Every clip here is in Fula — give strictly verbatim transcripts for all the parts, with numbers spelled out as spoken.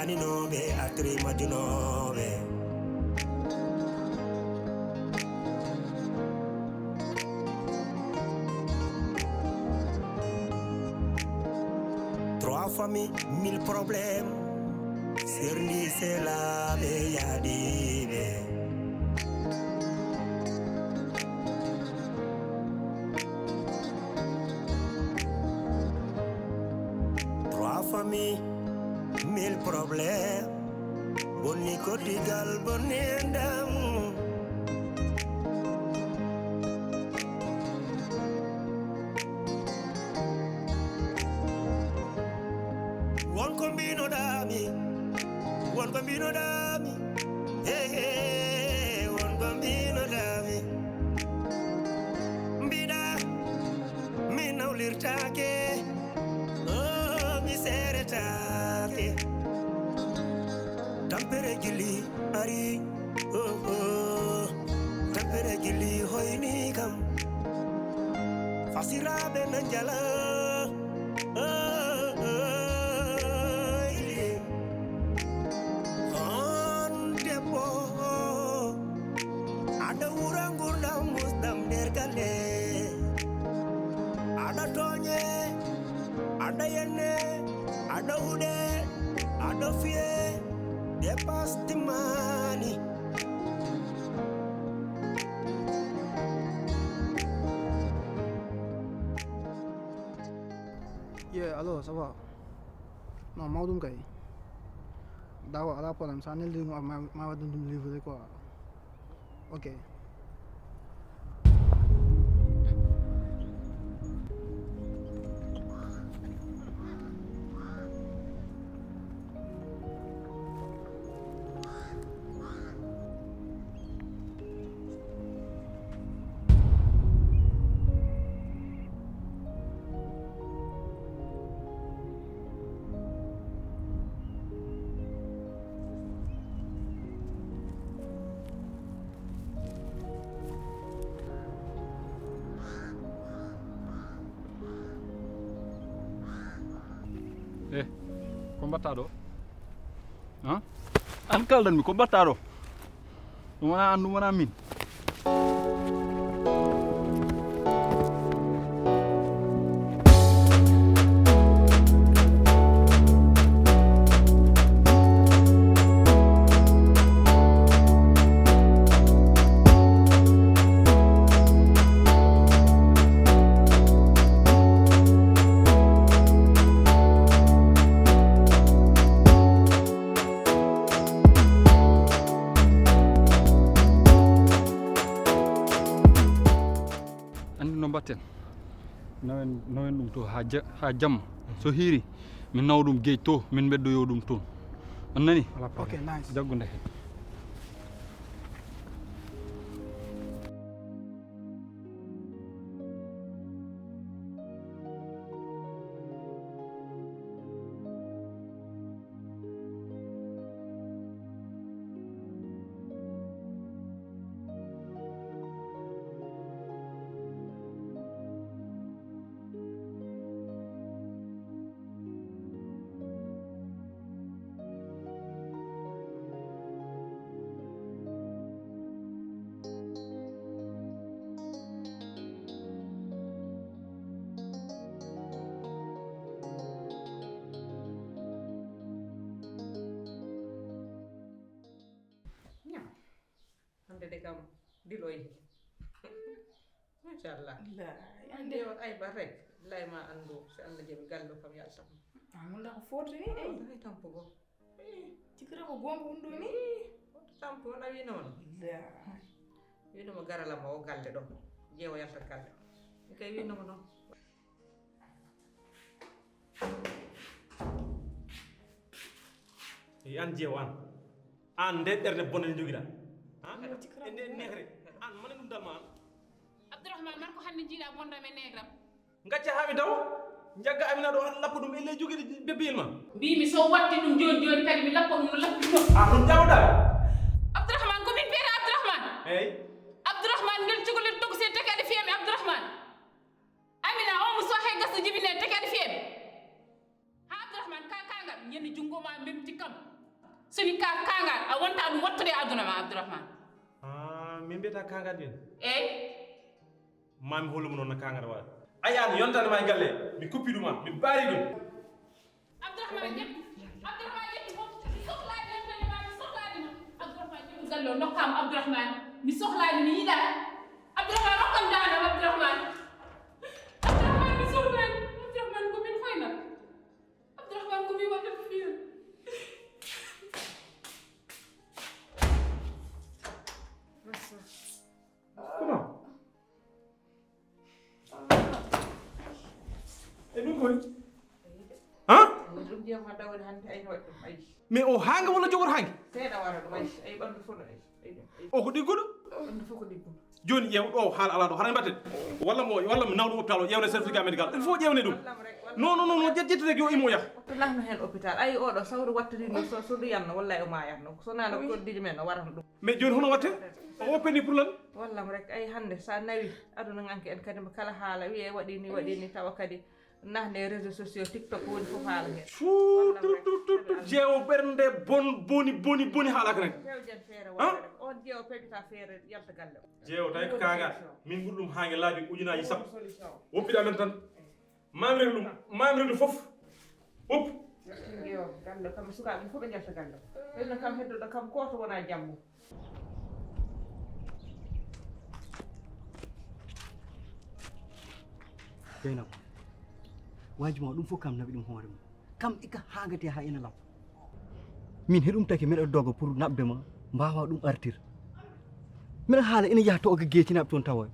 Ninooɓe, atri majunooɓe. Trois familles, mille problèmes. Serndi selaaɓe yaadiiɓe. Trois familles, mille problèmes. Bonni koddigal, bonni enɗam. Won ko mbinoɗaami, won ko mbinoɗaami. Hey, hey, won ko mbinoɗaami. Mbiɗa mi nawlirtaake. Oh, mi seeretaake. Tampere gilli ari. Oh, oh. Tampere gilli hoyni kam. Fasiraaɓe na njala. Oh, oh, oh. On debbo. Aɗa wura ngurdam musdam nder galle. Aɗa tooñe, aɗa yenne, aɗa huɗe, aɗa fiye, dépasse timmani. Ye, allo, ça va? Non, mawɗum kay. D'accord, alaa problème. Sa neldi ɗum, ma, ma waɗ ɗum livrer quoi. Ok. Eh, ko mbaɗɗa ɗo? Han? An kaldanmi, ko mbaɗɗa ɗo? Ɗum wona an, ɗum wona min. Anndi no mbatten? Nawen, nawen ɗum to haa ja-, haa jamma. So hiiri, min nawa ɗum geej to, min mbeddoyo ɗum toon. On nani? Alaa problème. Ok, nice. Jaggu nde heen. Ñam. Hannde de kam diloyi. Machallah. Lay, ande o ay ba rek. Lay ma anndu si Allah jaɓi galle o kam yaltam. Ah, mun da ko foti ni, ey. Ay tampugo. Cikra ko gonga ɗum ɗo ni. Tampo na wi noon. Lay. Wi no mo garala mo o galle ɗo. Jeewo yalta galle. Mi kay wi no mo noon. Eyi, an jeewo an. An nde ɓernde bonde nde jogiɗa. Ha? E nde nehre. An mane ɗum dalma an. Abdourahmane, man ko hannde jiiɗa bonda men negram. Ngacca haa mi daw. Njagga Amina ɗo, an lappa ɗum e ley jogiiɗo bebbeyel ma. Mbimi so watti ɗum jooni jooni kadi mi lappa ɗum no lappi ɗum. A ɗum jawda. Abdourahmane, ko min mbiyata Abdourahmane. Eyi. Abdourahmane, ngel cukalel tokosel teke aɗa fiya mi Abdourahmane. Amina, on mo sohe gas no jibine teke aɗa fiya mi. Ha Abdourahmane, ka, ka ngal, ñande junngo ma memti kam. Soni ka kangal, a wonta ɗum wattude e aduna ma, Abdourahmane. Ah, min mbiyata kangal ɗin? Eyi. Ma mi hollumo noon no kangal waɗa. Ay, an yontani ma e galle, mi kuppi ɗum an, mi baari ɗum. Abdourahmane ƴetti, Abdourahmane ƴetti fof, mi sohlaani yontani ma, mi sohlaani ma. Abdourahmane ƴetti galle o, nokkaama Abdourahmane, mi sohlaani, mi yiɗaa. Abdourahmane, rokkam daande am, Abdourahmane. Abdourahmane, mi sohlaani. Abdourahmane, ko min hoyna. Abdourahmane, ko mi waɗata fiir. Comment? E ɗum koy? Hein? Ɗum ƴeew ma dawde hannde, ay, waɗi ɗum, ay. Mais o haanga walla jogor haange? Seeɗa wara ɗum, ay, ay, ɓanndu fof no, ay, ay, ay. O ko ɗigguɗo? Ɓanndu fof ko ɗigguɗo. Jooni ƴeew ɗo haala alaa ɗo, haɗa mbatten? Walla mo, walla mi nawa ɗum hôpital o, ƴeewne certificat médical. Il faut ƴeewne ɗum. Wallam rek, wallam. Non, non, non, non, ƴet-, ƴettu rek yo immo o yaha. Ko lahno heen hôpital. Ay, oɗo sawru wattiri no so, so ɗum yanno, wallay o maayatno. So naano produit men no warata ɗum. Mais jooni hono watte? O oppeni pour lan? Wallam rek, ay hannde sa nawi aduna nganke en kadi mo kala haala wiye waɗi ni, waɗi ni, tawa kadi nahne réseaux sociaux, TikTok woni fof haala heen. Fuu, wallam tut, rek, tut, tut, tut, jeewo ɓernde bon, boni, boni, boni haalaka rek. Pewjen feere. Han? Waɗa rek. On jeewo peƴata feere yalta galle o. Jeewo tawi ko kaagal. Min ɓuri ɗum haange laabi ujunaaji sappo. Woppiɗa men tan. Maami rek ɗum, maami rek ɗum fof. Wop. Yo, galle kam, sukaaɓe fof ɓe njalta galle. Ɓen kam heddoɗo kam gooto wona jammo. Jeynaba, waaji ma ɗum fof kam naɓi ɗum hoore mum. Kam ika haagati haa ina law. Min heɗum taki miɗa doga pour naɓde ma, mbaawa ɗum artir. Miɗa haala ina yaha to oga geecinaɓe toon tawa.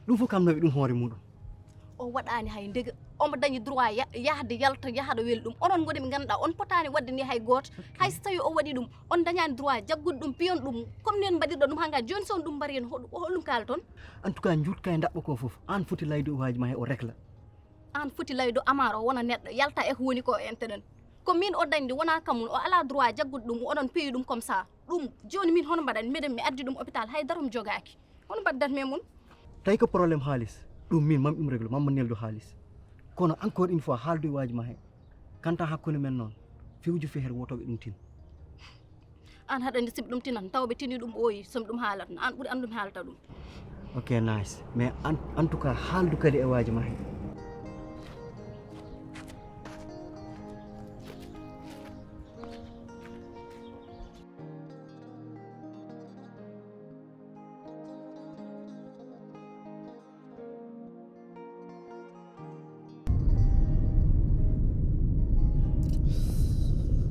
Ɗum fof kam nawi ɗum hoore muɗum. O waɗaani hay ndega. Omo dañi droit ya-, yahde yalta, yaha ɗo weli ɗum. Onon ngoni ɓe ngannduɗaa, on potaani waɗde ni hay gooto. Hay so tawii o waɗi ɗum, on dañaani droit jaggude ɗum, piyon ɗum. Comme ni on mbaɗirɗo ɗum haa ngaa jooni, so on ɗum mbari heen, hoɗum, holɗum kaalaton? En tout cas, njuut kay ndaɓɓa ko fof. Aan foti layde o waaji ma he o rekla. Aan foti laydo Amar o wona neɗɗo, yalta e ko woni ko e internet. Ko min o dañde, wonaa kamun, o alaa droit jaggude ɗum, oɗon peyi ɗum comme ça. Ɗum, jooni min hono mbaɗan, miɗen mi addi ɗum hôpital, hay dara mi jogaaki. Hono mbaɗdan mi e mun? Tawi ko problème haalis, ɗum min mami ɗum régler, mamma neldu haalis. Kono encore une fois, haaldu e waaji ma he. Kanta hakkunde men noon, fewju fehere wotoɓe ɗum tin. Aan haɗa anndi siɓe ɗum tinan, tawa ɓe tini ɗum ɓooyi, so mi ɗum haalatno. Aan ɓuri anndu mi haalata ɗum. Ok, nice. Mais en, en tout cas, haaldu kadi e waaji ma he.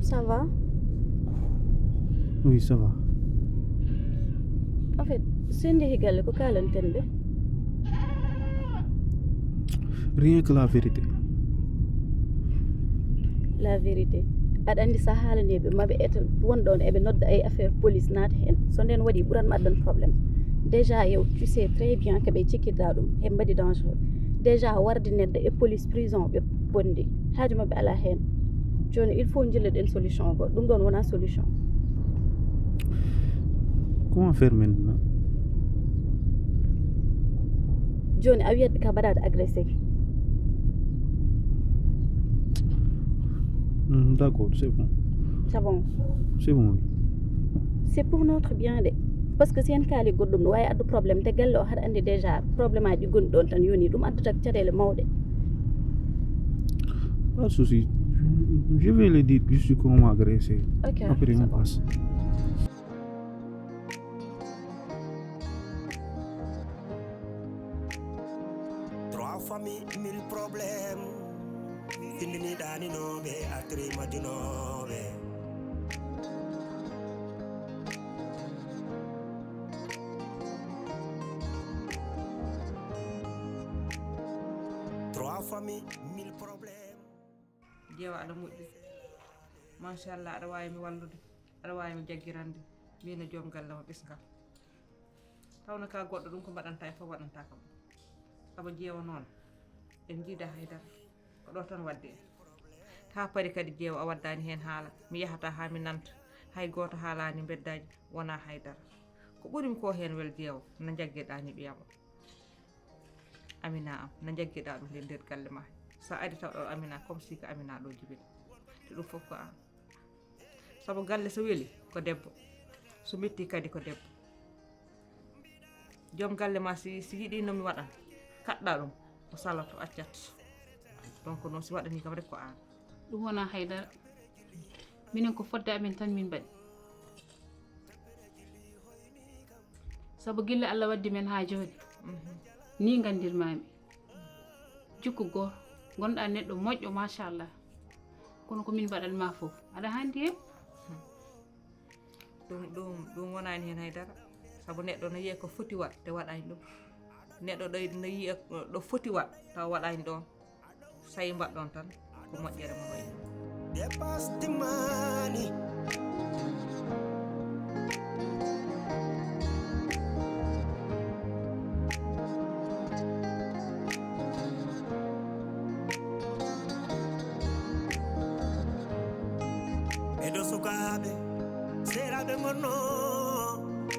Ça va? Oui, ça va. En fait, so en njehi galle, ko kaalanten ɓe? Rien que la vérité. La vérité. Aɗa anndi, so a haalanii ɓe, ma ɓe eto won ɗoon eɓe nodda ay affaire police naata heen. So ndeen waɗi, ɓuran ma addan problème. Déjà, yow, tu sais très bien que ɓe cikkirɗaa ɗum, he mbaɗi dangereux. Déjà, warde neɗɗo e police, prison, ɓe bonndi. Haaju maɓɓe alaa heen. Jooni, il faut njilloɗen solution goo. Ɗum ɗoon wonaa solution. Comment faire maintenant? Jooni, a wiyat ɓe ka mbaɗaade agressé. Hmm, d'accord, c'est bon. C'est bon. C'est bon, oui. C'est pour notre bien de. Parce que si en kaali goɗɗum, no waawi addu problème, te galle o haɗa anndi déjà problème aji ɗi ngoni ɗoon tan yoni, ɗum addata caɗeele mawɗe. Pas de souci. Je vais le dire juste qu'on m'a agressé. Ok, après, c'est bon. On passe. Trois familles, mille problèmes. Findini ɗaninooɓe, artiri majjunooɓe. Trois familles, mille problèmes. Jeewa, aɗa moƴƴi. Machallah, aɗa waawi mi wallude, aɗa waawi mi jaggirande. Min e joom galle mo ɓesngal. Tawno ka goɗɗo ɗum ko mbaɗanta e fof waɗanta kam. Sabo jeewa noon, en njiida haydara. Ko ɗo tan waddi en. Ta pari kadi jeewa a waddani heen haala. Mi yahata haa mi nanta. Hay gooto haalaani mbeddaaji, wonaa haydara. Ko ɓurimi ko heen wel jeewa, na njaggeɗaa ni ɓiyam o. Amina am, na njaggeɗaa ɗum nder, nder galle ma. Sa ari taw ɗo Amina, comme si ko Amina ɗo jibini. Te ɗum fof ko an. Sabu galle so weli ko debbo, so metti kadi ko debbo. Joom galle ma si, si yiɗi no mi waɗan, kaɗɗa ɗum, o salato, accat. Donc noon si waɗani kam rek ko aan. Ɗum wonaa haydara. Minen ko fodde amen tan min mbaɗi. Sabu gila Allah waddi men haa jooni. Mhm. Ni nganndirmaami. Jikku gooto. Ngonɗaa neɗɗo moƴƴo, machallah. Kono ko min mbaɗan ma fof. Aɗa haandi heen? Ɗum, ɗum, ɗum wonaani heen haydara. Sabu neɗɗo no yiya ko foti waɗ, te waɗaani ɗum. Neɗɗo ɗo, no yiya ɗo foti waɗ, tawa waɗaani ɗoon. Sayi mbaɗɗon tan ko moƴƴere mo wayi. Dépasse Timani. Ɓeɗo sukaaɓe, seeraaɓe ngonno,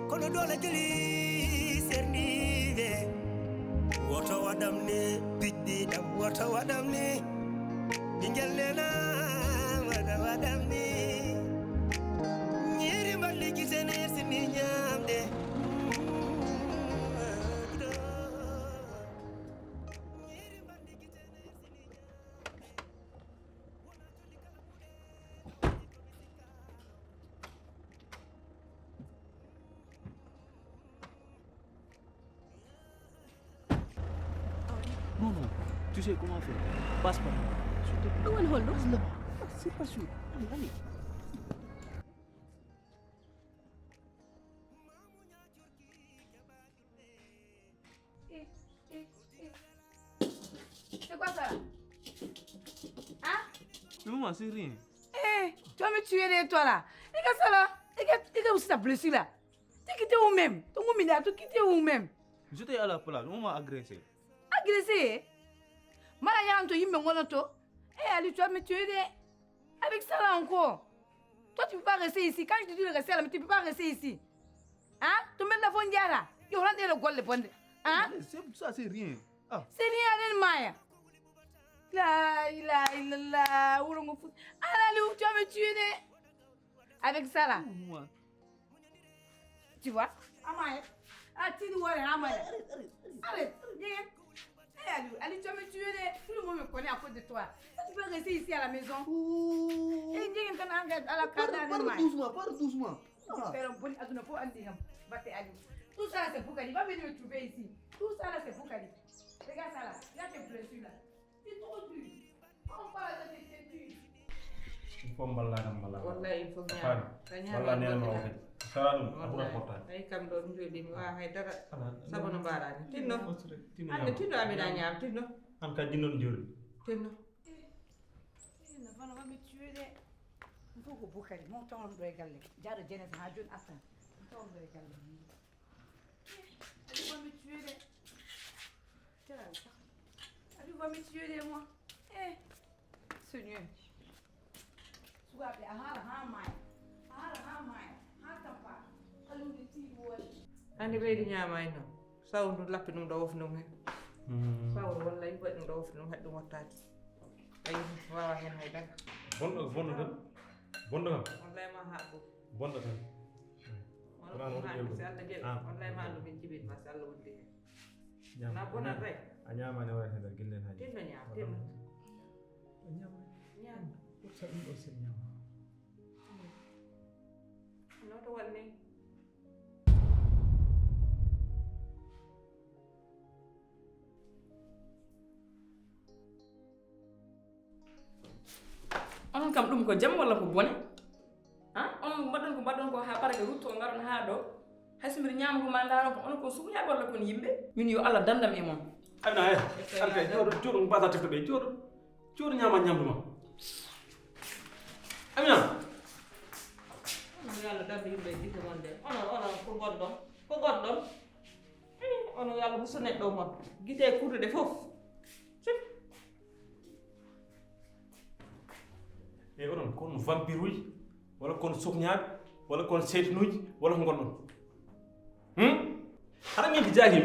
kono doole jeli serniiɓe. Woto waɗam ni, piɗɗi ɗam, woto waɗam ni. Ɓingel nena, wata waɗam ni. Ñiiri mballi gite ne sini ñamde. Non, non. Tu sais comment faire. Passe par là. S'il te plaît. Ɗum woni holɗum? Passe là-bas. C'est pas sûr. Allez, allez. Eh, eh, eh. C'est quoi ça? Hein? Mais maman, c'est rien. Eh, tu vas me tuer de toi là. Regarde ça là. Regarde, regarde aussi ta blessure là. T'es quitté où même? Ton goût milliard, t'es quitté où même? J'étais à la plage, on m'a agressé. Agressé? Mara yanto yimɓe ngonoto. Eh, Ali, tu vas me tuer de. Avec ça là encore. Toi, tu peux pas rester ici. Quand je te dis de rester là, mais tu peux pas rester ici. Hein? Tu mets la fondière là. Yo, rentre le gol, le bon. Hein? C'est, ça, c'est rien. Ah. C'est rien, rien, Maya. La ilaha illallah. Wuro ngo fu-, Ala Aliou, tu vas me tuer de. Avec ça là. Moi. Tu vois? Amaya. Ah, tu nous vois, Amaya. Arrête, arrête, arrête. Arrête, viens. Eh, Aliou, Aliou, tu vas me tuer de. Tout le monde me connaît à cause de toi. Toi, tu peux rester ici à la maison. Ouh. Eh, viens, on a à la Parle, parle doucement, parle doucement. Ah. Faire un bon aduna pour Andy, hein. Batte Aliou. Tout ça, c'est pour Kali. Va venir me trouver ici. Tout ça, là, c'est pour Kali. Regarde ça, là. Regarde tes blessures, là. C'est trop dur. On parle de tes têtures. Il faut mballa kam mballa. Wallahi, il faut ñaam. Faami. Ka ñaam. Walla neema o kadi. Sara ɗum, a ɓura portaade. Ay, kam ɗo ɗum jooɗi, mi waawa hay dara. Ala, sabu no mbaɗani. Tinno. Tinno. Hannde tinno, Amina ñaam, tinno. An ka jinnon jooɗi. Tinno. Eh, eh, no bana, va me tuer de. Il faut ko Bukari, mo tawon ɗo e galle. Jaaɗo Jenes haa jooni attan. Mo tawon ɗo e galle. Aliou va me tuer de. Tira ça. Aliou va me tuer de, moi. Eh, Seigneur. Sukaaɓe, a haala haa maaya. A haala haa maaya. Haa tampa. Aliou de tiiɗi woote. Hannde ɓeydi ñaama e noon. Sawndu lappi ɗum ɗo wofnum heen. Hmm. Sawndu wallay waɗi ɗum ɗo wofnum, haɗi ɗum wattaade. Ayi, waawa heen hay dara. Bonɗo, bonɗo tan. Bonɗo kam. Wallay ma haɓɓu. Bonɗo tan. Wona ko haɗi, si Allah jaɓi. Ah. Wallay ma ɗum min jibin ma si Allah wonde heen. Ñaam. Na bonat rek. A ñaamaani waɗata heen dara, gillen haaji. Tinno ñaam, tinno. A ñaamaani. Ñaam. Ɓurta ɗum ɗo sel ñaama. No to waɗni? Onon kam ɗum ko jam walla ko bone? Ha? Onon mbaɗɗon ko mbaɗɗon ko haa barke rutto ngaron haa ɗo. Hay so mbiɗa ñaama ko ma ndaaron ko onon ko sukuñaaɓe walla kon yimɓe? Min yo Allah dandam e mon. Amina, eh, an kay, jooɗo, jooɗo, mbasa tefto ɓe, jooɗo. Jooɗo ñaama ñamdu ma. Amina. Yo Allah dande yimɓe gite mon de. Onon, onon, ko goɗɗon? Ko goɗɗon? Hmm, onon yo Allah husu neɗɗo mon. Gite e kurɗe ɗe fof. Sip. E onon, kon vampire uji, walla kon sokñaaɓe, walla kon seytanuuji, walla ko ngonɗon? Hmm? Hara min ko jaaki,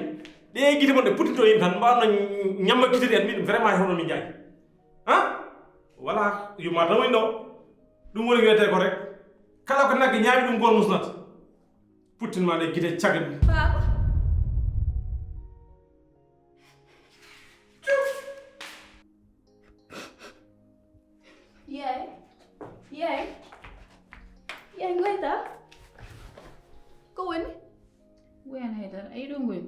ɗe gite mon ɗe puttinto yimɓe tan, mbaawno ñamma gite ɗen, min vraiment hono min jaaki. Ha? Wala, yumma tan woni ɗo. Ɗum woni wiyetee ko rek. Kala ko nagge ñaami ɗum, goon musnata. Puttin ma ɗe gite caggal. Baaba. Yaay. Yaay. Yaay, ngoyta. Ko woni? Woyan haydara. A yiɗo ngoy?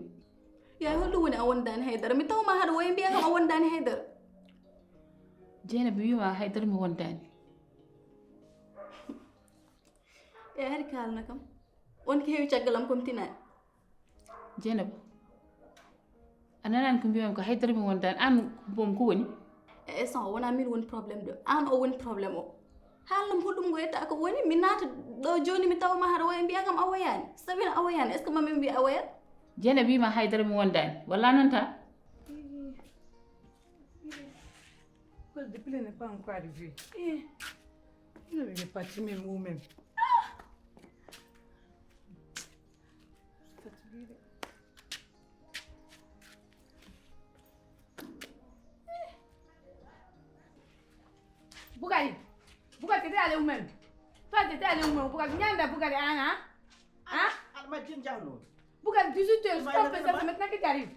Yaay, holɗum woni a wondaani haydara? Mi taw ma haɗa woya mbiya kam a wondaani haydara. Jeynaba wiima haydara mi wondaani. Yaay, hari kaalna kam. On ko heewi caggal am ko mi tinaani. Jeynaba, a nanaani ko mbiimi ko haydara mi wondaani? Aan boom ko woni? E son, wonaa min woni problème de. Aan o woni problème o. Haalnam holɗum ngoyta ko woni? Mi naata ɗo jooni mi tawa ma haɗa woya mbiya kam a woyaani. So tawino a woyaani, est-ce que mami mbiya a woyat? Jeynaba wiima haydara mi wondaani. Walla a nanta? Parce que depuis n'est pas encore arrivé. Eh, il est parti même ou même. Fatigué. Bukari, Bukari, t'étais allé où même? Toi, t'étais allé où même, Bukari? Nyanda Bukari, hein, hein? Hein? Aɗa majjin jahno. Bukari, dix-huit heures, c'est maintenant que tu arrives.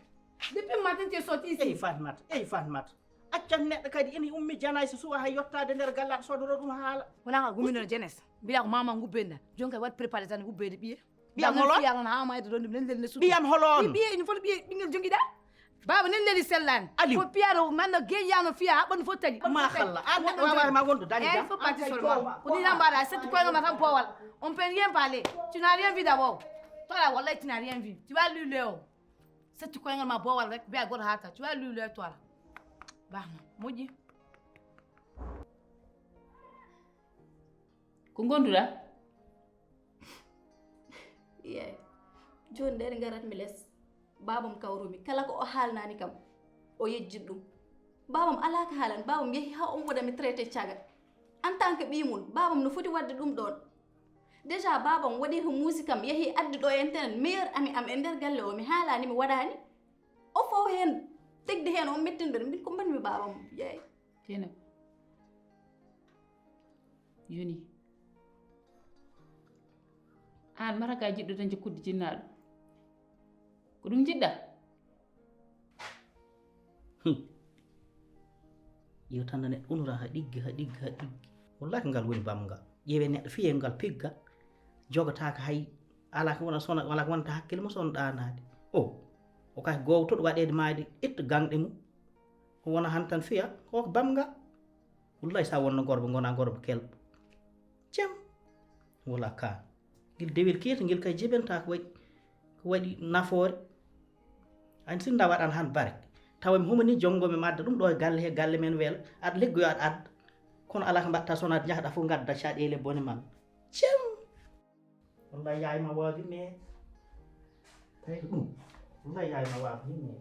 Depuis le matin, tu es sorti ici. Ey Fatmata, ey Fatmata. Accan neɗɗo kadi ina ummi janaay so suwa hay yottaade nder galle aɗa sodoro ɗum haala. Wona ka gumino jenes. Mbiɗa ko mama ngubben ɗan. Jon kay waɗ préparé tan ubbeede ɓiye. Ɓiyam holo on? Fiya noon haa mayde ɗon ɗum nen lelne suudu. Ɓiyam holo on? Ɓiye ina foti ɓiye ɓingel jongiɗa. Baaba nen leli sellani. Aliou. Ko piya ɗo manno geya no fiya haa ɓandu fof tali. Machallah. An neɗɗo wawa ma wondu dañi. Ey, faut parti seulement. Ko ni tan mbaɗa setti koyga ma tan powal. On peut rien parler. Tu n'as rien vu d'abord. Toi là, wallahi tu n'as rien vu. Tu vas lui le haut. Setti koyngal ma boowal rek, mbiya goto haata. Tu vas lui le toi là. Baax na, moƴƴi. Ko ngonduɗa? Yeey. Jooni nde ngarat mi les. Baabam kawrumi. Kala ko o haalnani kam, o yejjit ɗum. Baabam alaa ko haalan. Baabam yehi haa on waɗa mi traité caga. En tant que ɓiy mum, baabam no foti waɗde ɗum ɗoon. Déjà, baabam waɗi ko muusi kam, yehi addi ɗo e internet, meilleur ami am e nder galle o, mi haalani, mi waɗani. O fof heen, tegdi heen, o mettinɗo, min ko mbaɗmi baabam, yeey. Jeynaba. Yoni. Aan mata ka jiɗɗo tan jokkudde jinnaaɗo. Ko ɗum jiɗɗa? Hmm. Yo tan neɗɗo unora ha ɗigga, ha ɗigga, ha ɗigga. Wallahi ko ngal woni bamgal. Ƴeewe neɗɗo fiye ngal pigga. Jogataaka hay, ala ko wona sona, wala ko wonata hakkille mum sona ɗaanaade. O, o kay gowtoɗo waɗeede maayde, ƴetta gangɗe mum. O wona han tan fiya, ko ko bamgal. Wallahi sa wonno gorko, gona gorko kelɗo. Cem. Wala ka. Ngel dewel keeta, ngel kay jebenta ko waɗi, ko waɗi nafoore. An sinda waɗan han bare. Tawa mi humani jongo mi madda ɗum ɗo e galle he, galle men wela. Aɗa liggoyo aɗa adda. Kono ala ko mbaɗta sona jahɗa fof ngadda caɗeele bone man. Cem. Wallahi yaay ma waawi me. Tawi ko ɗum. Wallahi yaay ma waawi me.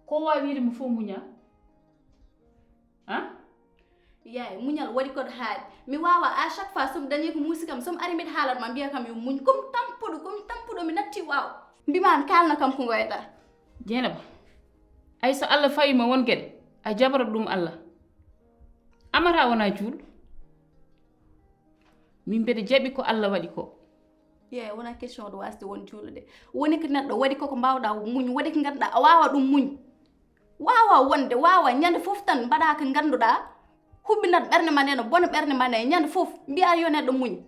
Ko waawi wiide mo fof muña. Han? Yaay, muñal waɗi koɗo haaɗi. Mi waawa à chaque fois so mi dañi ko muusi kam, so mi ari mbiɗa haalat ma mbiya kam yo muñ. Ko mi tampuɗo, ko mi tampuɗo, mi natti waaw. Mbima mi kaalna kam ko ngoyɗa. Jeynaba, ay so Allah fawi ma won geɗe, a jaɓarat ɗum Allah. Amara wona juulɗo. Min mbeɗa jaɓi ko Allah waɗi ko. Yeey, wona question ɗo wasde won juulɗo de. Woni ko neɗɗo waɗi koko mbawɗa muñ, waɗi ko ngannduɗa a waawa ɗum muñ. Waawa wonde, waawa ñande fof tan mbaɗa ko ngannduɗa huɓinat ɓernde ma nde no bona ɓernde ma nde ñande fof mbiya yo neɗɗo muñ.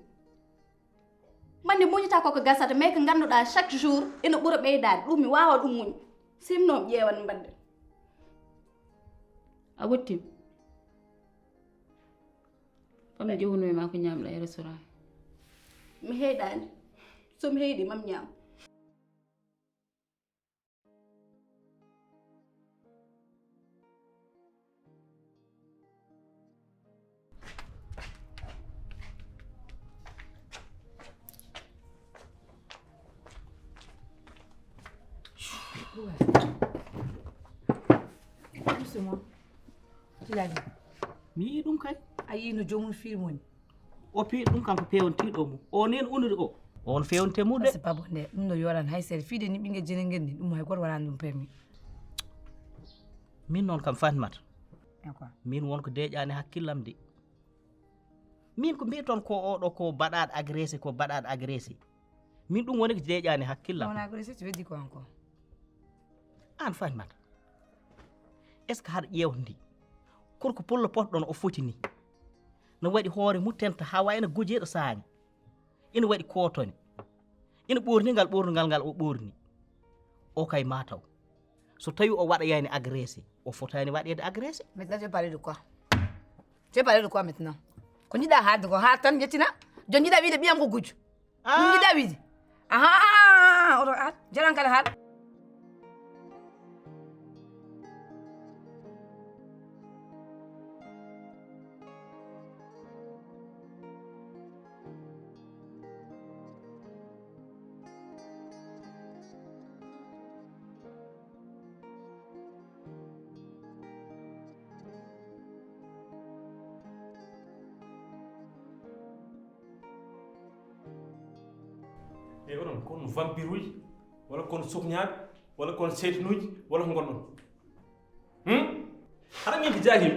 Mande muñata koko gasata, mais ko ngannduɗa chaque jour ina ɓura ɓeydaade, ɗum mi waawa ɗum muñ. Sinno mi ƴeewan mbadde. A wottim. Fami jowno e ma ko ñamɗa e restaurant. Mi heyɗani. So mi heyɗi mam ñaam. Ilaahi. Mi yii ɗum kay. A yii no joomum fiiri moni? O piiri ɗum kanko peewontiiɗo mum. O neen uniri o. On feewnte mum de. C'est pas bon de. Ɗum no yoran hay seeɗa. Fiide ni ɓinngel jene ngel ni, ɗum hay gooto waɗaani ɗum permis. Min noon kam Fatmata. D'accord. Min won ko deeƴaani hakkillam de. Min ko mbiiton ko oɗo ko baɗaaɗo agressé, ko baɗaaɗo agressé. Min ɗum woni ko deeƴaani hakkillam. On agressé, tu veux dire quoi encore? Aan Fatmata, est-ce que haɗa ƴeewta ndi? Korko pullo potɗon o foti ni. No waɗi hoore mum tenta haa wayno gojeeɗo saaña. Ina waɗi kootone. Ina ɓoorni ngal ɓoornungal ngal o ɓoorni. O kay maa taw. So tawi o waɗa yani agressé, o fotaani waɗeede agressé. Maintenant, tu veux parler de quoi? Tu veux parler de quoi maintenant? Ko njiɗɗa haalde ko haal tan, njettina. Jon njiɗa wiide ɓiyam ko gujjo. Ɗum njiɗɗa wiide. Aha, oɗo ar, jaran kala haal. E oɗon kon vampire uji, walla kon sokñaaɓe, walla kon seytanuuji, walla ko ngonɗon? Hmm? Hara min ko jaaki.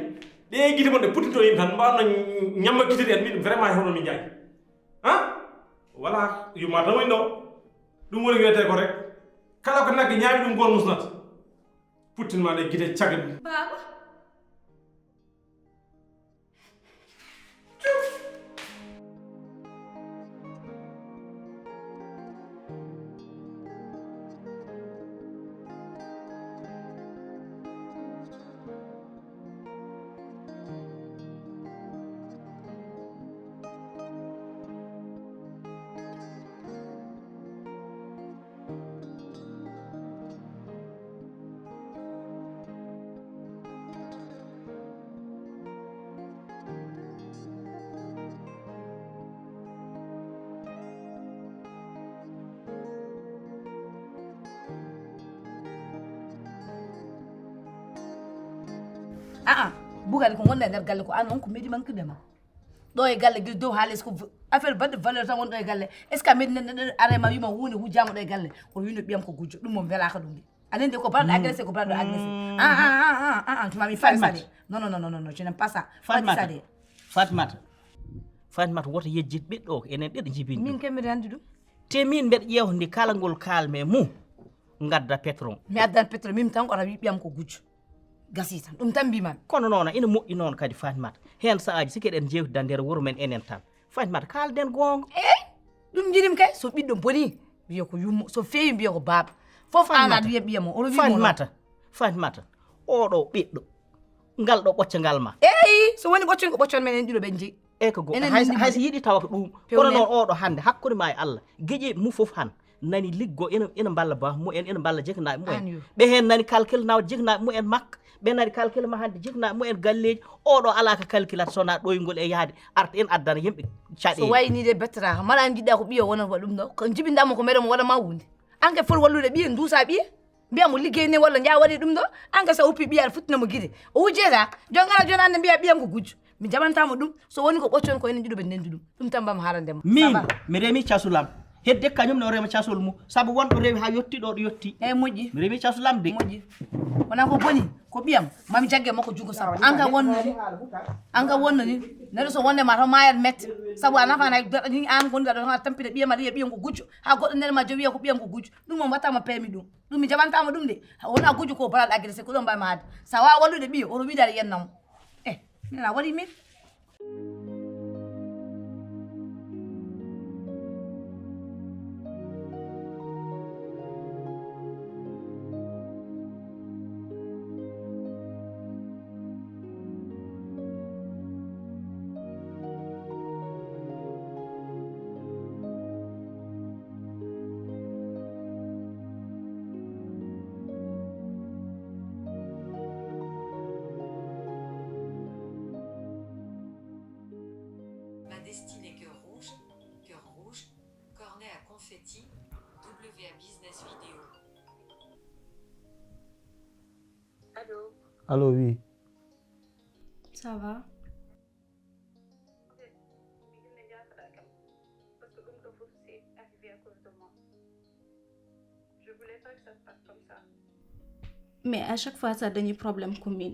Ɗe gite mon ɗe puttinto yimɓe tan, mbaawno ñamma gite ɗen, min vraiment e hono min jaaki. Ha? Wala yumma tan woni ɗo. Ɗum woni wiyetee ko rek. Kala ko nagge ñaami ɗum goon musnata. Puttin ma ɗe gite caggal. Baaba. Aa, Bugani, ko wonɗa e nder galle ko an on ko medi manqude ma. Ɗo e galle gila dow haa les ko v- affaire baɗɗo valeur tan woni ɗo e galle. Est ce que a medi neɗɗo neɗɗo are ma wima woni wujjama ɗo e galle? Kono wino ɓiyam ko gujjo, ɗum mo welaka ɗum de. Anen de ko baɗɗo agressé, ko baɗɗo agressé. Ah ah ah ah ah, tu m'as mis femme ça de. Non non non non non, je n'aime pas ça. Fatmata. Fatmata. Fatmata, woto yejjit ɓiɗɗo o, enen ɗiɗo jibini. Min kay mbiɗa anndi ɗum. Te min mbeɗa ƴeewa ndi kala ngol kalme mum, ngadda pétrole. Mi addan pétrole, min tan ko ata wi ɓiyam ko gujjo. Gasi tan, ɗum tan mbimami. Kono noon ina moƴƴi noon kadi Fatmata. Heen saaji sike ɗen jewtida nder wuro men enen tan. Fatmata, kalden goonga. Eey, ɗum njiɗim kay, so ɓiɗɗo boni, wiya ko yummo, so feewi mbiya ko baaba. Fof an aɗa wiya ɓiya mo, oɗo wi mo noon. Fatmata, Fatmata, oɗo ɓiɗɗo, ngal ɗo ɓocca ngal ma. Eey, so woni ɓoccon ko ɓoccon men en ɗiɗo ɓen jeyi. E ko go- hay hay so yiɗi tawa ko ɗum. Kono noon oɗo hannde hakkunde ma e Allah, geƴe mum fof han nani liggo ina ina mballa ba mumen, ina mballa jeknaaɓe mumen. Ɓe heen nani kalkil nawa jeknaaɓe mumen makka, ɓe nani kalkil ma hannde jeknaaɓe mumen galleeji. Oɗo alaa ka kalkilat sona ɗoyngol e yahde arta en addana yimɓe. So caɗeele wayni de bettoraka mala an jiɗɗa ko ɓiya wonata waɗa ɗum ɗo, ko jibinɗa mo ko meɗe mo waɗa ma wunde. An kay foti wallude ɓiya, duusa ɓiya. Mbiya mo liggey ne walla njaa waɗi ɗum ɗo, an kay sa uppi ɓiya aɗa futtina mo gide. O wujjeta, jon ngara jon annde mbiya ɓiyam ko gujjo. Mi jaɓantamo ɗum, so woni ko ɓoccon ko enen ɗiɗo ɓe ndendi ɗum. Ɗum tan mbam haalande mo. Min, mi remi casulam. Hedde kañum ne o rema casol mum. Sabu wonɗo rewi ha yetti ɗo ɗo yetti. Eyi moƴƴi. Mi remi casulam de. Moƴƴi. Wona ko boni, ko ɓiyam. Mami jagge makko jugo sappo. An kay wonnani. An kay wonnani. Neɗɗo so wonde ma taw mayat mette. Sabu a nafani hay goɗɗo ni an gonɗa ɗo tan a tampina ɓiyam aɗa wiya ɓiyam ko gujjo. Ha goɗɗo nene ma jo wiya ko ɓiyam ko gujjo. Ɗum o mbattama permis ɗum. Ɗum mi jaɓantama ɗum de. Wona gujjo ko baɗal agressé ko ɗon mbawi ma haalde. Sa wawa wallude ɓiyo, oɗo wiide aɗa yenna mo. Eh, min a waɗi min. Ma destinée cœur rouge, cœur rouge, cornet à confetti, W A Business Vidéo. Allô ? Allô, oui. Ça va? Parce que ɗum ɗo fof c'est arrivé à cause de moi. Je voulais pas que ça se passe comme ça. Mais à chaque fois sa dañi problème ko min,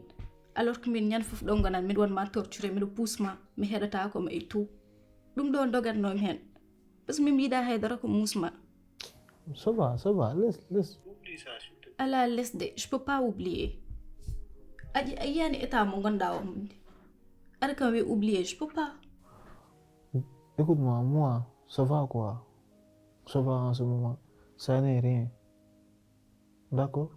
alors que min ñande fof ɗo gonan miɗo wonma torturé, miɗo puusma, mi heɗatako ma e tout. Ɗum ɗo dogatnomi hen, parce que min mi yiɗa haydara ko muusma. Ça va, ça va, laisse, laisse. Ala lesde, je peux pas oublier. A yiyani état mo gonɗa o mum. Aɗa kam wi oublier, je peux pas. Écoute-moi, moi, ça va quoi. Ça va en ce moment. Ça n'est rien. D'accord?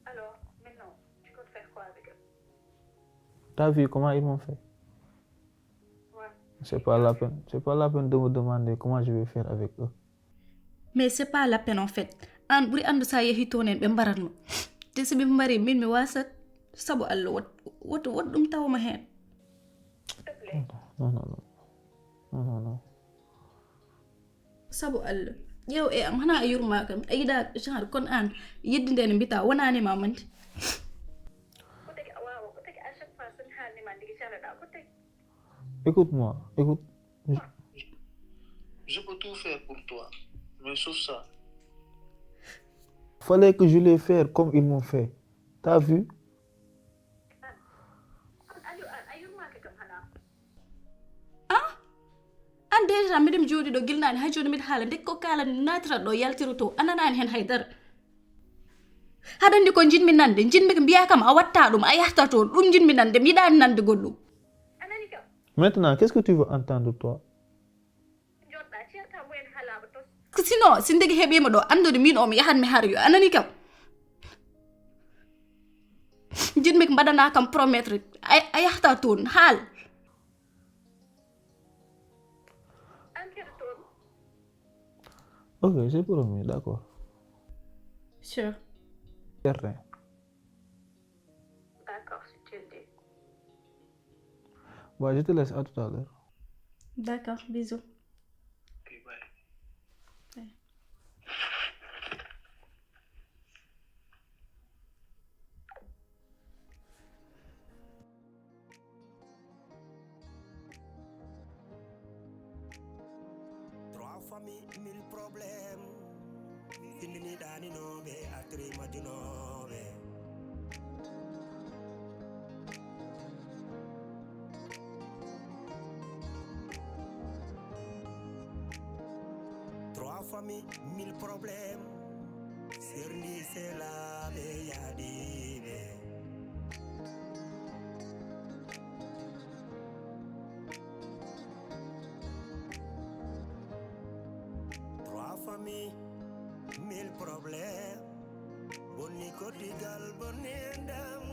Alors, maintenant, tu comptes faire quoi avec eux? T'as vu comment ils m'ont fait? Ouais. C'est pas la peine. C'est pas la peine de me demander comment je vais faire avec eux. Mais c'est pas la peine en fait. An ɓuri andu sa yehi toon en ɓe mbaratma. Te si ɓe mbari min mi wasat. Sabu Allah, wot wot wot ɗum tawma hen. S'il te plaît. Non, non, non. Non, non, non. Sabu Allah, ƴeew e am, hana a yurma kam, a yiɗa genre kon an, yeddi nde ne mbita wonani ma manti. Ko tagi a wawa, ko tagi à chaque fois so mi haalni ma ndigi calaɗa, ko tagi? Écoute-moi, écoute. Je peux tout faire pour toi, mais sauf ça. Fallait que je les faire comme ils m'ont fait. T'as vu? Aliou, a a yurmaki kam hana? Ah, an déjà miɗem jooɗi ɗo gilnani ha joni miɗa haala, ndekko kala natirat ɗo yaltiroto, a nanani hen haydara. Haɗa andi ko jinmi nande, jinmi ko mbiya kam a watta ɗum, a yahta toon, ɗum jinmi nande, mi yiɗani nande goɗɗum. A nani kam? Maintenant, qu'est-ce que tu veux entendre, toi? Joɗɗa ceerta mo en haalama tos. Ko sinon si ndegi heɓima ɗo, andude min o mi yahan mi har yo, a nani kam? Jinmi ko mbaɗana kam promettre, a a yahta toon, haal. An kadi toon. Ok, c'est promis, d'accord. Sûr. Certain. D'accord, si tu le dis. Bon, je te laisse, à tout à l'heure. D'accord, bisous. Ok, bye. Trois familles, mille problèmes. Findini ɗaninoɓe, atri majjunoɓe. Trois familles, mille problèmes. Serndi selaɓe yaɗiɓe. Trois familles, mille problèmes. Bonni koddigal, bonni endam.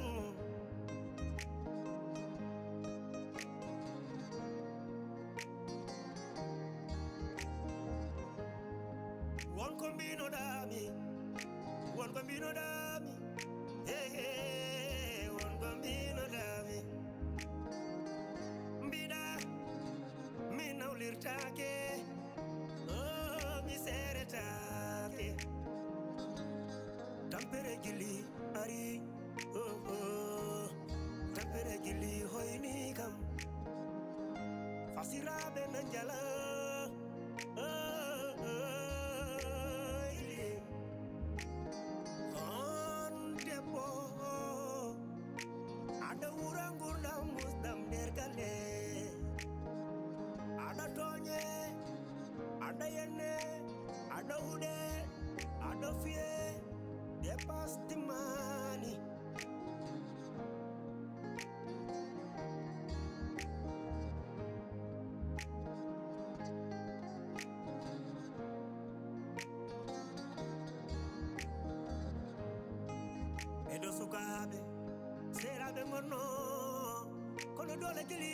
Won ko mbinoɗami, won ko mbinoɗami. Hey, hey, won ko mbinoɗami. Mbiɗa mi nawlirtake, oh, mi seretake. Tampere gilli ari, oh, oh. Tampere gilli hoyni kam. Fasiraɓe na njala, oh, oh, ili. On debbo, aɗa wura ngurdam musdam nder galle. Aɗa toñe, aɗa yenne, aɗa huɗe, aɗa fiye, dépasse timmani. Ɓeɗo sukaɓe, seraɓe gonno, kono doole jeli.